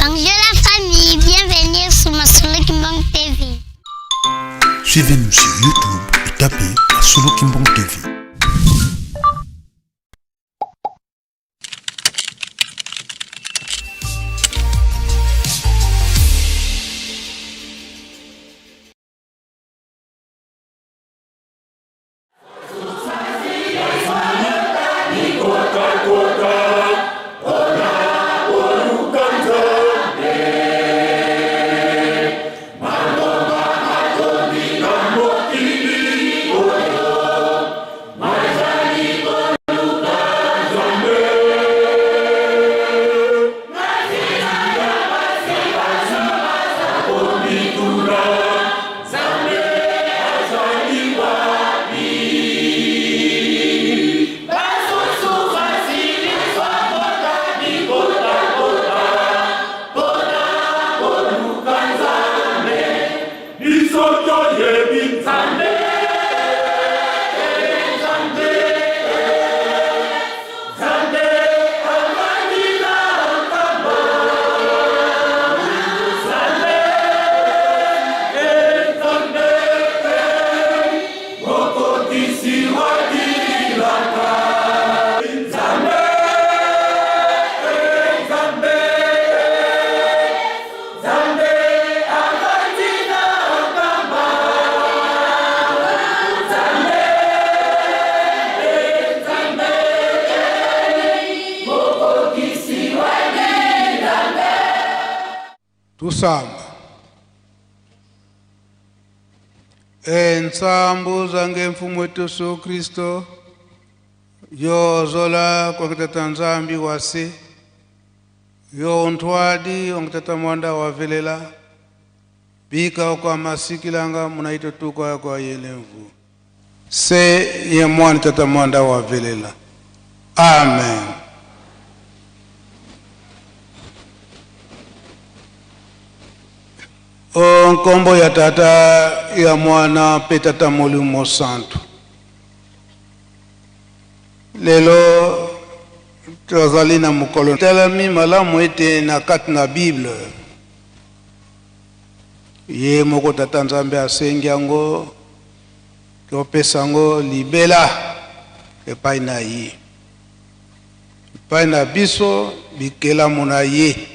Bonjour la famille, bienvenue sur Masolo Kimbang TV. Suivez-nous sur YouTube et tapez Masolo Kimbang TV. Tusamba ensambu zange mfumu wetu Yesu Kristo yozola kwakitata nzambi wase yo ntwadi ongitata mwanda wavelela bika kwa masikilanga munaito tuka kwa yelemvu se ye mwana tata mwanda wavelela. Amen. O nkombo ya tata ya mwana mpe tata molimo santu. Lelo tozali na mokolo telemi malamu ete na kati na Bible ye moko tata Nzambe asengi yango topesa yango libela epai na ye, epai na biso bikelamu na ye.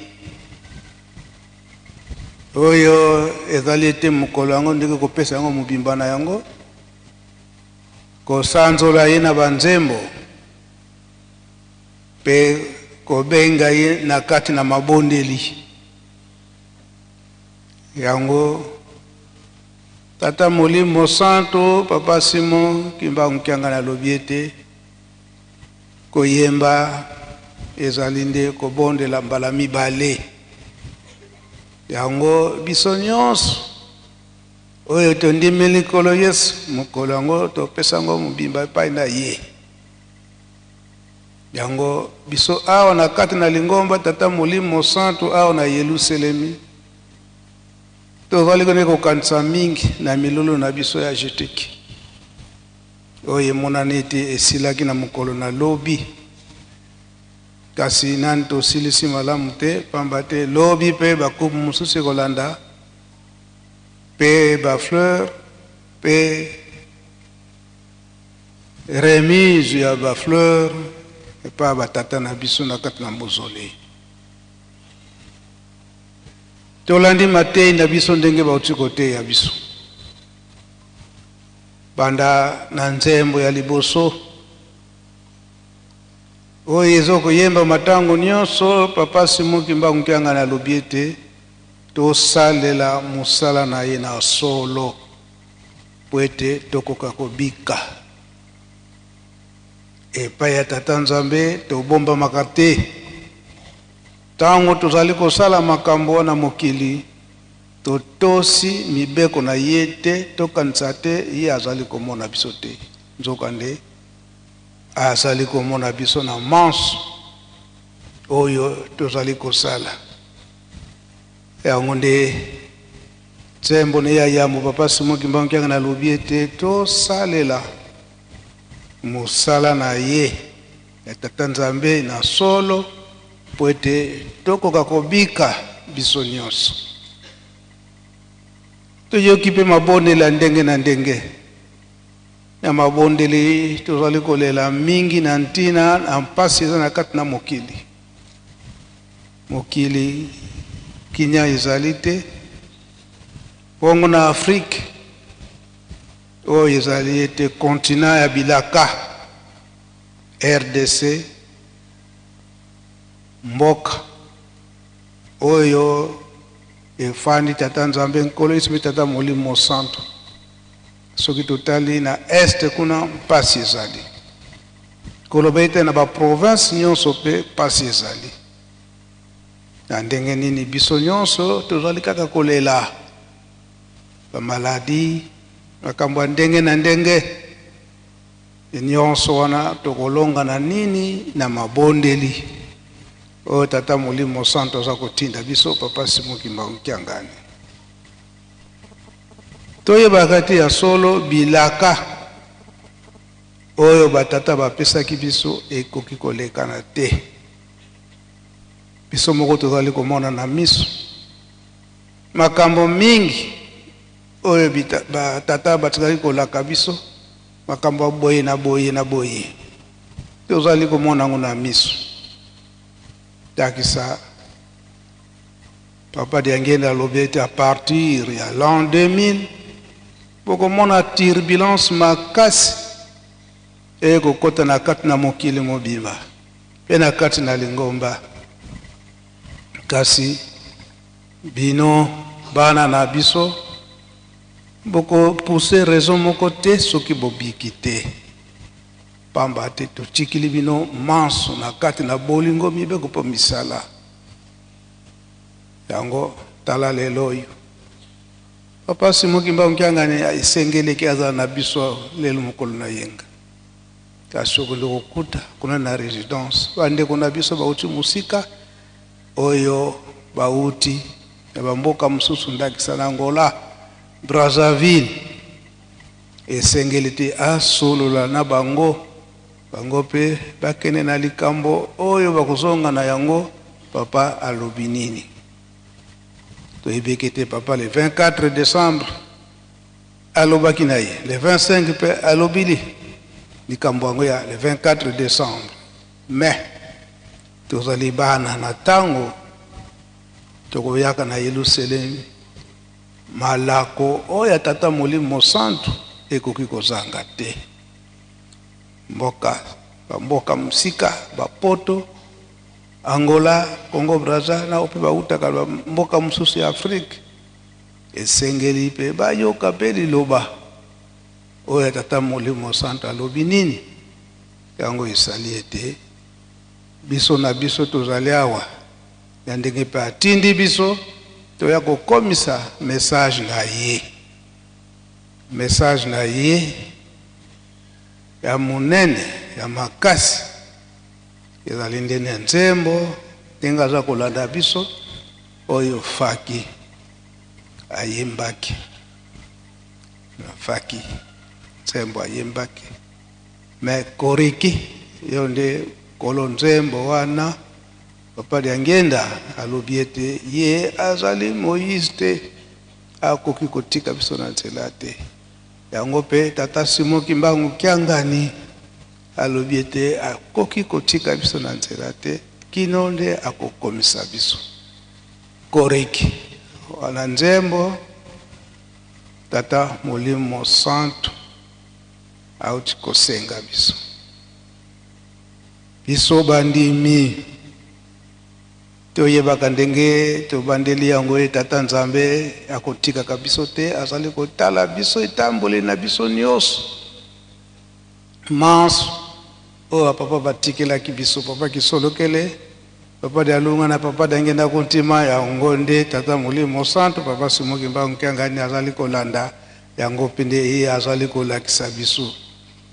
Oyo ezali ete mokolo yango ndenge kopesa yango mobimba na yango, kosanzola ye na banzembo mpe kobenga ye na kati na mabondeli. Yango tata Molimo Santo Papa Simon Kimbangu Kiangani alobi ete koyemba ezali nde kobondela mbala mibale. Yango biso nyonso oyo tondimeli Nkolo Yesu, mokolo yango topesa yango mobimba epai na ye. Yango biso awa na kati na lingomba tata Molimo Santo awa na Yelusalemi tozali kone kokanisa mingi na milulu na biso ya jetiki oyo emonani ete esilaki na mokolo na lobi, kasi nani tosilisi malamu te, pamba te lobi mpe bakupe mosusu ekolanda mpe bafleur mpe remise ya bafleur epai ya batata na biso na kati na mausolée. Tolandi matei na biso ndenge bauti koteya biso banda na nzembo ya liboso oyo ezokoyemba matango nyonso. Papa Simon Kimbangu Kiangani alobi ete tosalela mosala na ye na solo po ete tokoka kobika epai ya tata Nzambe. Tobombamaka te ntango tozali kosala makambo wana mokili, totosi mibeko na ye te, tokanisa te ye azali komona biso te, nzokande azali komona biso na manso oyo tozali kosala. Yango nde nzembo ne ya yambo Papa Simon Kimbangu Kiangani alobi ete tosalela mosala na ye ya tata Nzambe na solo po ete tokoka kobika biso nyonso. Toyoki mpe mabondeli ya ndenge na ndenge. Na mabondeli tozali kolela mingi na ntina na mpasi eza na kati na mokili. Mokili kimia ezali te. Bongo na Afrique oyo ezali ete continent ya bilaka, RDC, mboka oyo efandi Tata Nzambe Nkolo Yesu mpe Tata Molimo Mosantu. Soki totali na est kuna mpasi ezali, koloba ete na ba province nyonso mpe mpasi ezali. Na ndenge nini biso nyonso tozali kaka kolela ba maladi, makambo ya ndenge na ndenge nyonso wana, tokolonga na nini? Na mabondeli oyo Tata Molimo Mosantu aza kotinda biso. Papa Simon Kimbangu Kiangani, toyebaka te ya solo bilaka oyo batata bapesaki biso ekoki kolekana te. Biso moko tozali komona na miso makambo mingi oyo batata batikali kolaka biso, makambo ya boye na boye na boye, tozali komona yango na miso. Takisa Papa Diangienda alobi ete à partir ya l'an 2000 bokomona turbulence makasi ekokota na kati na mokili mobimba mpe na kati na lingomba. Kasi bino bana na biso bokopuse raison moko te soki bobiki te, pamba te totikili bino manso na kati na bolingo, mibeko mpo misala yango. Tala lelo oyo Papa Simon Kimbangu Kiangani esengeleki azala na biso lelo mokolo na yenga, kasi okondi kokuta kuna na résidence bandeko na biso bauti mosika, oyo bauti na bamboka mosusu, ndakisa na Angola, Brazzaville. Esengeli te asolola na bango, bango mpe bakende na likambo oyo bakozonga na yango. Papa alobi nini? Toyebiki ete papa le 24 décembre alobaki na ye, le 25 mpe alobili likambo yango ya le 24 décembre. Mais tozali bana na ntango tokoyaka na Yelusalemi, malako oyo ya Tata Molimo Mosantu ekoki kozanga te. Mboka bamboka mosika, bapoto, Angola, Congo Braza, na mpe bautaka bamboka mosusu ya Afrique, esengeli mpe bayoka mpe liloba oyo ya Tata Molimo Mosantu alobi nini. Yango esali ete biso na biso tozali awa ya ndenge mpe atindi biso toya kokomisa message na ye, message na ye ya monene ya makasi. Ezali ndenge ya nzembo, ndenge aza kolanda biso, oyo Faki ayembaki. Faki nzembo ayembaki, me koriki yo nde kolo nzembo wana. Papa Diangienda alobi ete ye azali Moïse te, akoki kotika biso na nzela te. Yango mpe Tata Simon Kimbangu Kiangani alobi ete akoki kotika biso na nzela te kino nde akokomisa biso. Koriki wana nzembo Tata Molimo Santu auti kosenga biso, biso bandimi toyebaka ndenge tobandeli yango ye. Tata Nzambe akotikaka biso te, azali kotala biso etamboli na biso nyonso manso oyo bapapa batikelaki biso, Papa Kisolokele, Papa Dialunga na Papa Diangienda Kuntima. Yango nde Tata Molimo Santu, Papa Simon Kimbangu Kiangani azali kolanda yango mpe nde ye azali kolakisa biso.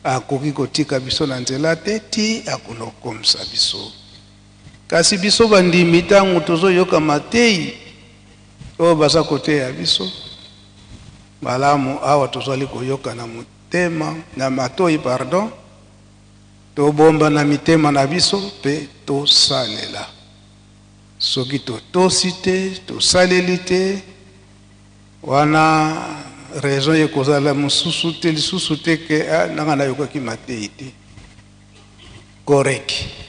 Akoki kotika biso na nzela te ti akonokomisa biso. Kasi biso bandimi, ntango tozoyoka matei oyo baza koteya biso malamu awa, tozali koyoka na motema, na matoi, pardon, tobomba na mitema na biso mpe tosalela. Soki totosi te, tosaleli te, wana raison ekozala mosusu te, lisusu te ke ah, nanga nayokaki mateyi te. Koreki.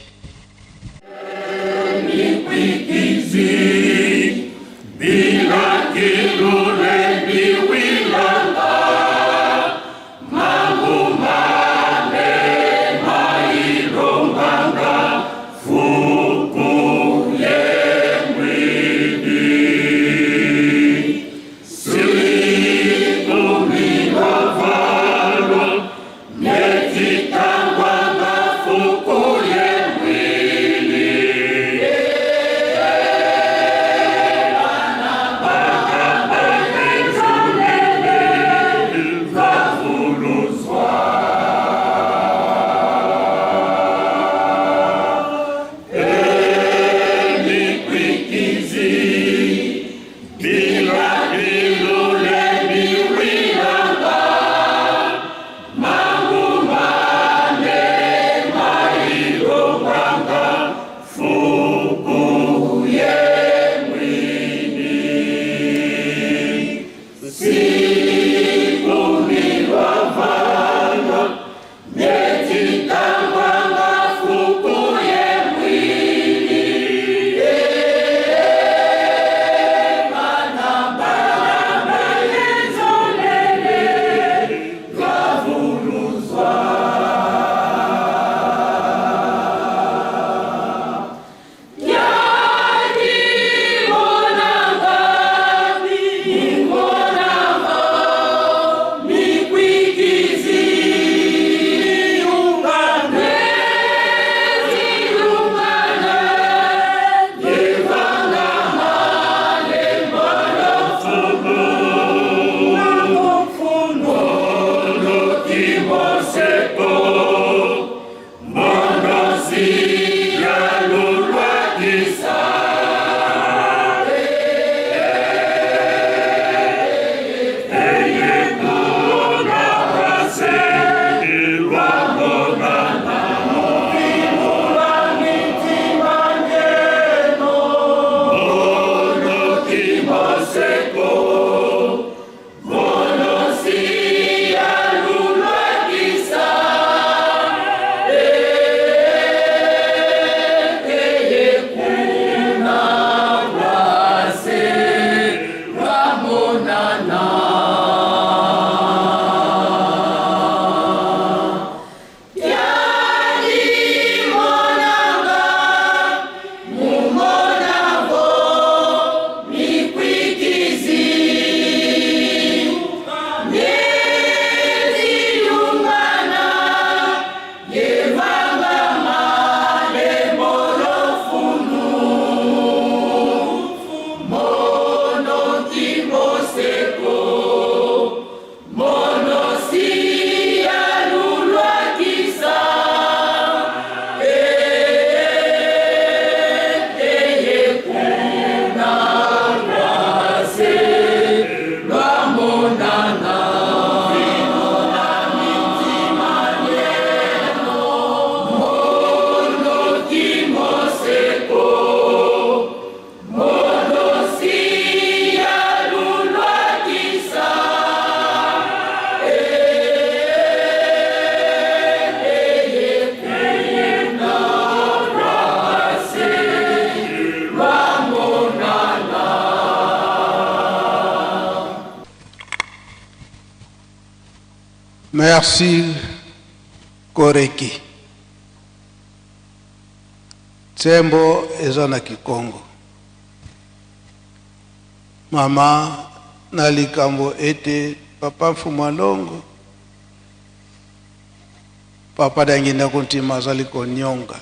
Merci Koreki. Tsembo eza na Kikongo. Mama na likambo ete papa Mfumu Longo papa Danginda Kuntima azali konyonga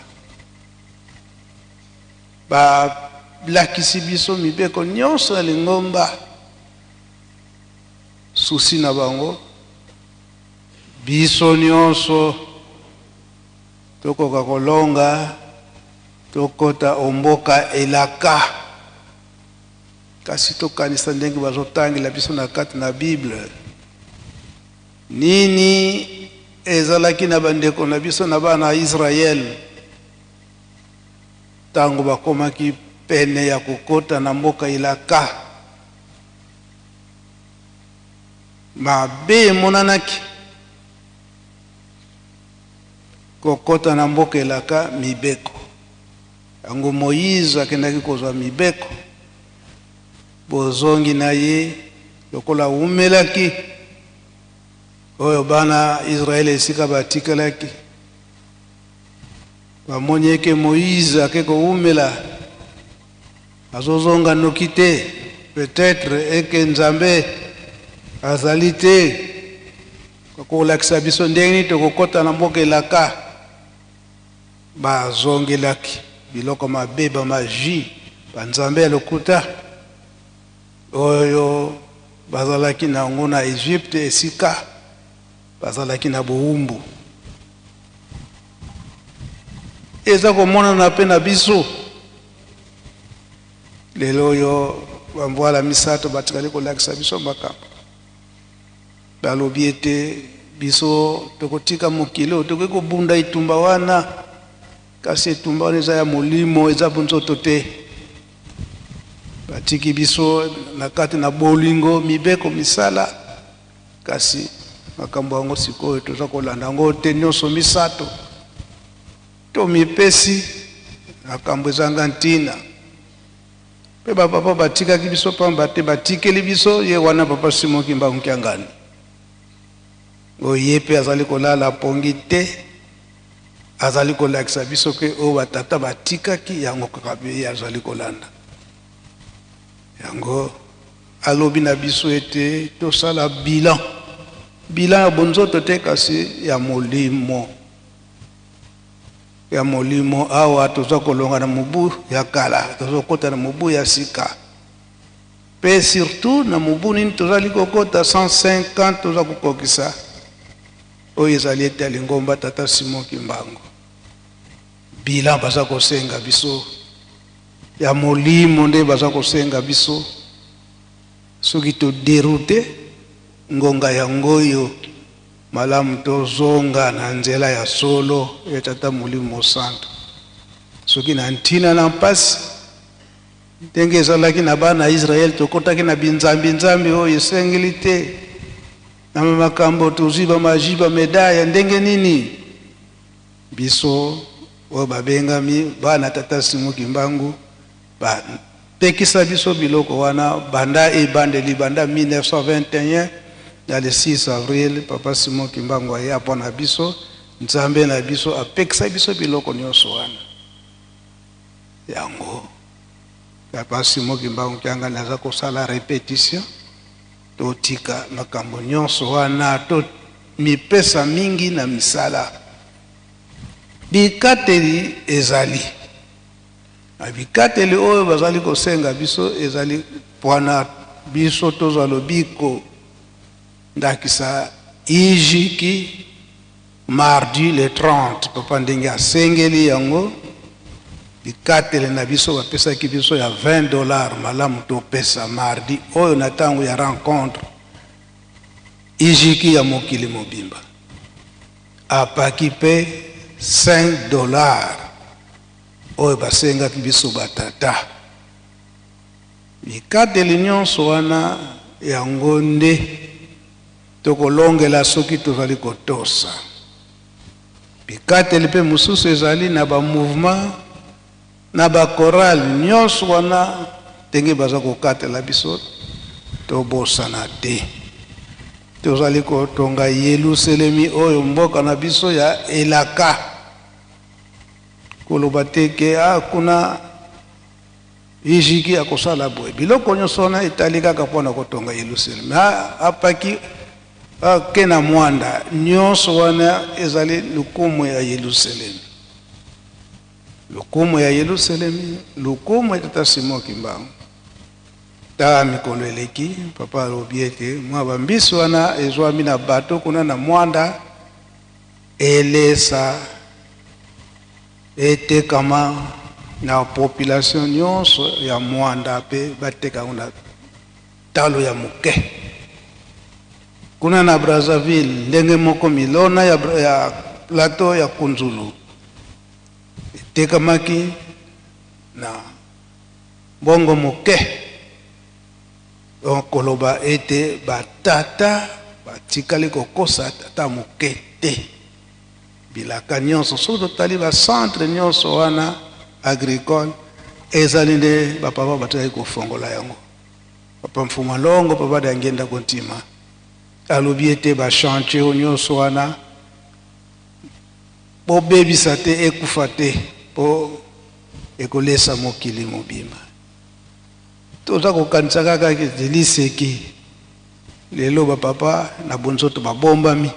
balakisi biso mibeko nyonso ya lingomba Souci na bango biso nionso tokoka kolonga tokota o mboka elaka. Kasi tokanisa ndenge bazotangela biso na kati na Bible nini ezalaki na bandeko na biso na bana ya Israël tango bakomaki pene ya kokota na mboka elaka. Mabe emonanaki kokota na mboka elaka mibeko. Yango Moïse akendaki kozwa mibeko. Bozongi na ye lokola awumelaki oyo bana Israele esika batikalaki bamoni eke Moïse ake kowumela azozonga noki te, peut-être eke Nzambe azali te kolakisa biso ndenge nini tokokɔta na mboka elaka. Bazongelaki biloko mabe, bamagie, banzambe ya lokuta oyo bazalaki na yango na Egypte esika bazalaki na bowumbu. Eza komonana mpe na biso lelo oyo bamvwala misato batikali kolakisa biso makambo. Balobi ete biso tokotika mokili oyo, tokoki kobunda etumba wana, kasi etumba wana eza ya molimo, eza bonzoto te. Batiki biso na kati na bolingo, mibeko, misala, kasi makambo yango sikoyo toza kolanda yango te. Nyonso misato tomipesi makambo ezanga ntina. Mpe bapapa batikaki biso pamba te, batikeli biso ye wana papa Simon Kimbangu Kiangani, oyo ye mpe azali kolala pongi te, azali kolakisa biso ke oyo batata batikaki yango kaka mpe ye azali kolanda yango. Alobi na biso ete tosala bilan, bilan ya bonzoto te, kasi ya molimo, ya molimo. Awa toza kolonga na mobu ya kala, tozokota na mobu ya sika, mpe surtout na mobu nini tozali kokota? 150 toza kokokisa, oyo ezali ete ya lingomba tata Simon Kimbangu. Bilan baza kosenga biso ya molimo nde baza kosenga biso. Soki todérouter ngonga yango oyo, malamu tozonga na nzela ya solo ya tata Molimo Santo. Soki na ntina na mpasi, ndenge ezalaki na bana ya Israele, tokɔtaki na binzambi-nzambi oyo esengeli te, na makambo tozwi bamagie, bamédaille, ndenge nini biso oyo babengami bana tata Simon Kimbangu bapekisa biso biloko wana banda ebandeli, banda 1921 na le 6 avril. Papa Simon Kimbangu aya mpo na biso, Nzambe na biso apekisa biso biloko nyonso wana. Yango papa Simon Kimbangu Kiangani aza kosala répétition: totika makambo nyonso wana, to mipesa mingi na misala. Bikateli ezali na bikateli oyo bazali kosenga biso, ezali mpona biso tozwa lobiko. Ndakisa ijiki mardi le 30, papa ndenge asengeli yango, bikateli na biso bapesaki biso ya 20 $, malamu topesa mardi oyo na ntango ya rencontre ijiki ya mokili mobimba. Apaki mpe 5 $ oyo basengaki biso batata. Bikateli nyonso wana, yango nde tokolongela soki tozali kotosa bikateli. Mpe mosusu ezali na bamouvement, na bachorale nyonso wana, ndenge baza kokatela biso, tobosana te tozali kotonga Yelusalemi oyo mboka na biso ya elaka. Koloba te ke a kuna ijiki akosala boye, biloko nyonso wana etali kaka mpona kotonga Yelusalemi. Apaki ake na Mwanda, nyonso wana ezali lokumu ya Yelusalemi, lokumu ya Yelusalemi, lokumu ya tata Simon Kimbangu. Ta mikolo eleki, papa alobi ete mwa bambisi wana ezwami na bato kuna na Mwanda, elesa etekama na population nyonso ya Mwanda, mpe bateka yango na talo ya moke. Kuna na Brazzaville, ndenge moko, milona ya plateau ya Kunzulu etekamaki na Mbongo moke. Donc koloba ete ba tata batikali kokosa ata moke te. Bilaka nyonso, soki totali ba centre nyonso wana agricole, ezali nde ba papa batikali kofongola yango. Papa Mfuma Longo, Papa Diangienda Kuntima alobi ete ba chantier oyo nyonso wana bobebisa te, ekufa te, po ekolesa mokili mobimba. Toza kokanisa kaka ete liseki lelo ba papa na bonzoto babombami,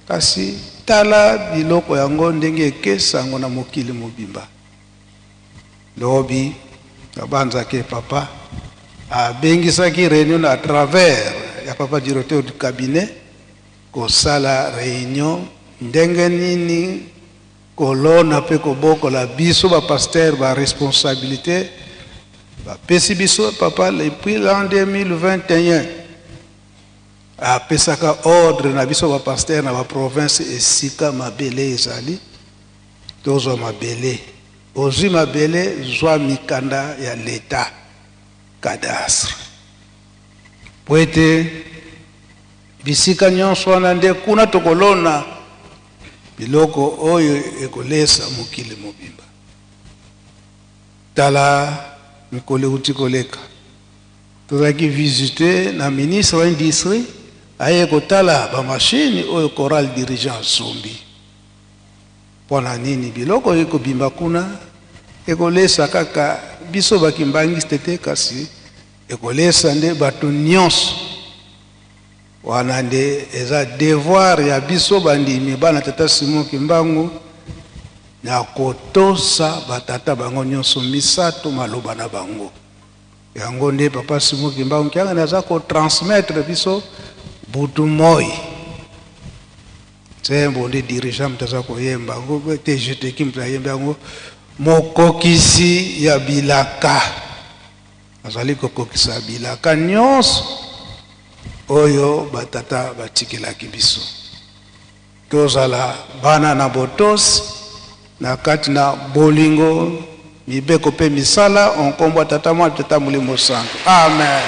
kasi tala biloko yango ndenge eke sango na mokili mobimba. Lobi nabanza ke papa abengisaki reunion à travers ya papa directeur du cabinet kosala reunion ndenge nini Kolona pe kobokola biso ba pasteurs ba responsabilites ba pesi biso papa depuis l'an 2021 apesaka ordre na biso ba pasteurs na ba province esika mabele ezali tozwa mabele ozwi mabele zwa mikanda ya l'etat cadastre po ete bisika nyonso wana nde kuna tokolona Biloko oyo ekolesa mokili mobimba. Tala mikolo euti koleka, tozalaki visite na ministre wa industrie, aye kotala ba machine oyo chorale dirigeant asombi. Mpo na nini biloko oyo ekobima kuna ekolesa kaka biso ba kimbanguiste te, kasi ekolesa nde bato nyonso. Wana nde eza devoir ya biso bandimi bana tata Simon Kimbangu na kotosa ba tata bango nionso misato maloba na bango. Yango nde papa Simon Kimbangu Kiangani aza ko transmettre biso butu moyi. Nzembo nde dirigeant moto aza koyemba yango te jeteki moto ayembi yango mokokisi ya bilaka. Azali kokokisa bilaka nyonso oyo batata batikelaki biso. Tozala bana na botosi na kati na bolingo, mibeko mpe misala, o nkombo ya Tata, Mwana, Tata Molimo Santu. Amen.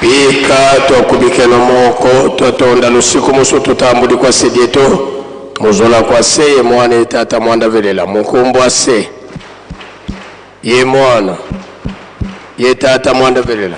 Pika twakubikeno moko twatonda lusiku musu tutambuli kwa sedieto muzola kwa se ye mwana ye tata mwanda velela munkumbu ase ye mwana ye tata mwanda velela.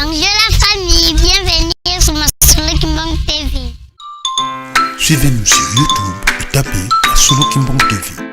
Bonjour la famille, bienvenue sur Masolo Kimbangu TV. Suivez-nous sur YouTube et tapez Masolo Kimbangu TV.